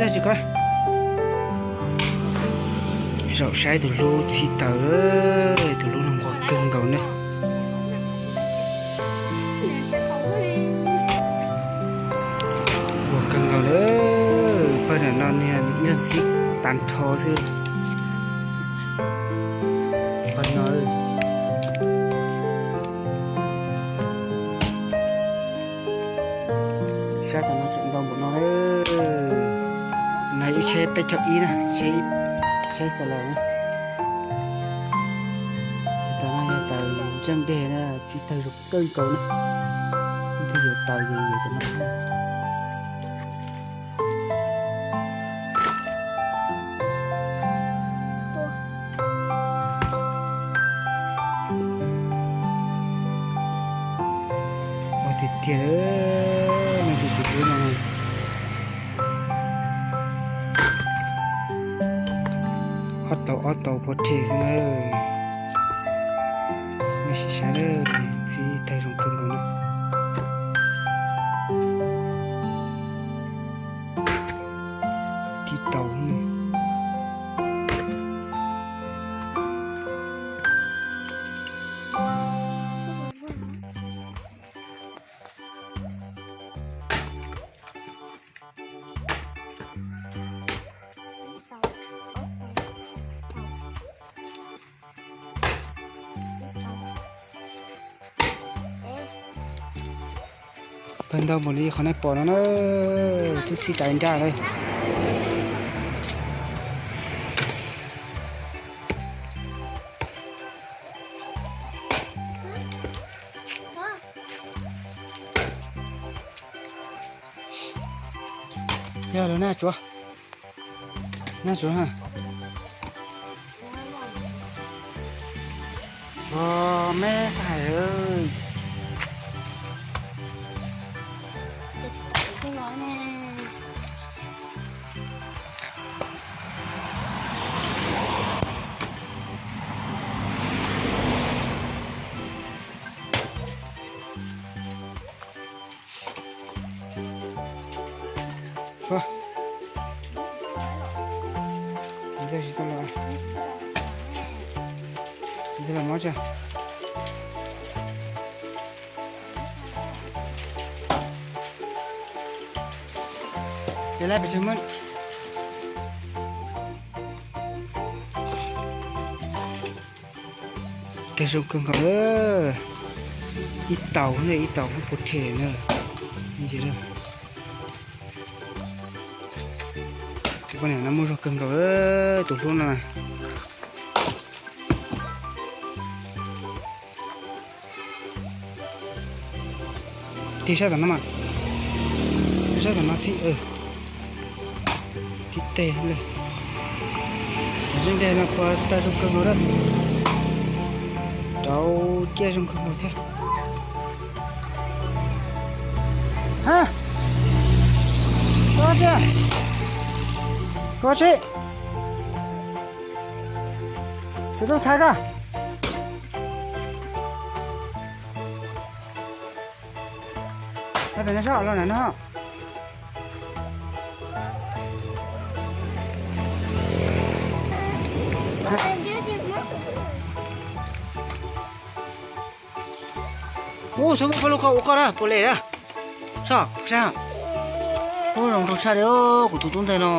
Tsis ko, zaum saib tus hlub txhij taws, tus hlub no nquag kawg nkaus ne. Nquag kawg nkaus lawm, pawg ntawm no niag txhij tag nrho xwb. Pawg no, sab tom no tseem ntau npaum no. No ib tsheb peb caug ib na, tsheb, tsheb xa laws na. Tus taws no yog taws ntseej dej na, txhij taws zoo kawg nkaus na. Leej twg yuav taws ces yuav cov no. Ua tiag tiag, leej twg tus hlub no. Ob tau ob tau pov rhe xwb na. Nej sim saib, txhij taws zoo kawg nkaus na. Tib tau. Pawg ntau npaum li qhov nej pom no na, twb txhij tas nraj lawm. Yog lawv naj tsuav, naj tsuav na. Meb xav hais. Tag zoo kawg nkaus, ib tau, ib tau puv rhe na. Tus poj niam no muaj zog kawg nkaus, tus hlub no na. Tig sab tom no mas, sab tom no xwb. Tib teg li. Zeej dej no pua tag zoo kawg nkaus lawm. Rau ciaj zoo kawg nkaus thiab. Ha, koj tsi, koj tsi, xwb tuj thaiv koj. Peb no sab los na no. Ub, xub muab peb lub koj ua koj na, puas lem na? Soj, sab. Ub, zoo rau tshaj li kuv tus tub ntxawg no.